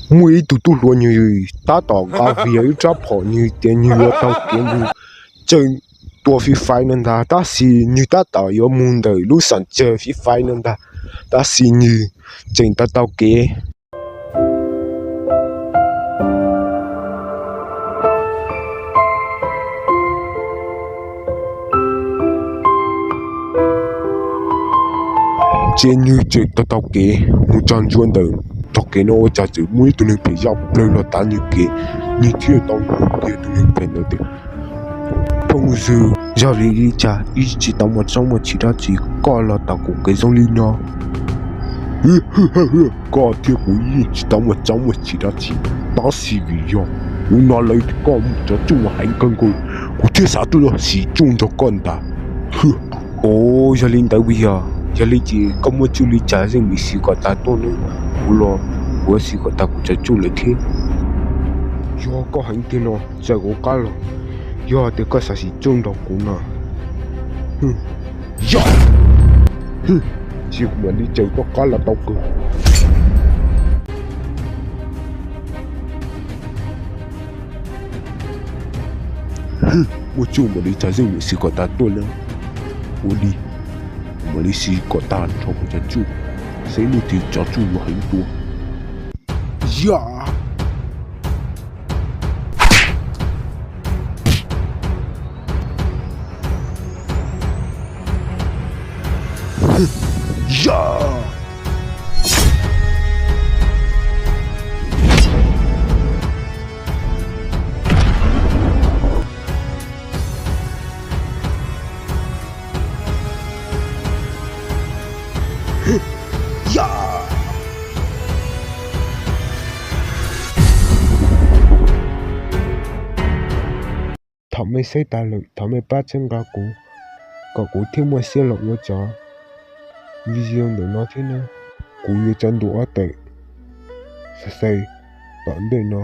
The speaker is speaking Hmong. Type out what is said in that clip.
Muaj ib tug tub hluas nwg tab tom nqa vim yog ib rab phom, nwg tias nwg yuav taug kev mus tseem tua Free Fire no ntag, tab sis nwg tab tom yuav mus ntawm lub xeev tsawg Free Fire no ntag, tab sis nwg tseem tau taug kev. Ces nwg tseem tau taug kev mus txog ntua ntawm tog kev no ua cas txawm muaj ib tug neeg phem zaj plawg los tav nwg kev. Nwg thiaj tau hais rau tus neeg phem ntawd tias, phooj ywg, yog li li cas wb tsis tau muaj txob muaj txhim dab tsi, koj los taug kuv kev zoo li no? Koj thiab kuv yeej tsis tau muaj txob muaj txhim dab tsi, tab sis vim yog kuv hnov lawv tias koj muaj cov txuj heev kawg nkaus, kuv thiaj xav tuaj los siv txuj nrog koj ntag. Os, yog li ntawd vim yog, yog li ces koj muaj txuj li cas yeej meem siv kom tas tuaj nawb. Kuv los kuv yuav siv kom tas kuv cov txuj lawm thiab. Yog koj heev tiag no, txawm kuv qab los, yog tias koj xav siv txuj nrog kuv no. Yog, cia kuv mam li tsaws koj qab los tau kawg. Muaj txuj npaum li cas yeej meem siv kom tas tuaj na. Ua li, mam li siv kom tas nrho kuv cov txuj, saib leej twg cov txuj yuav heev dua. Yog. Yog. Yog. Thaum mej saib tas lawm, thov mej pab txhawb nqa kuv, kom kuv thiaj muaj siab los ua cov video ntawm no thiab nawb. Kuv yuav tso ntua ob tawm xav xav tom ntej no.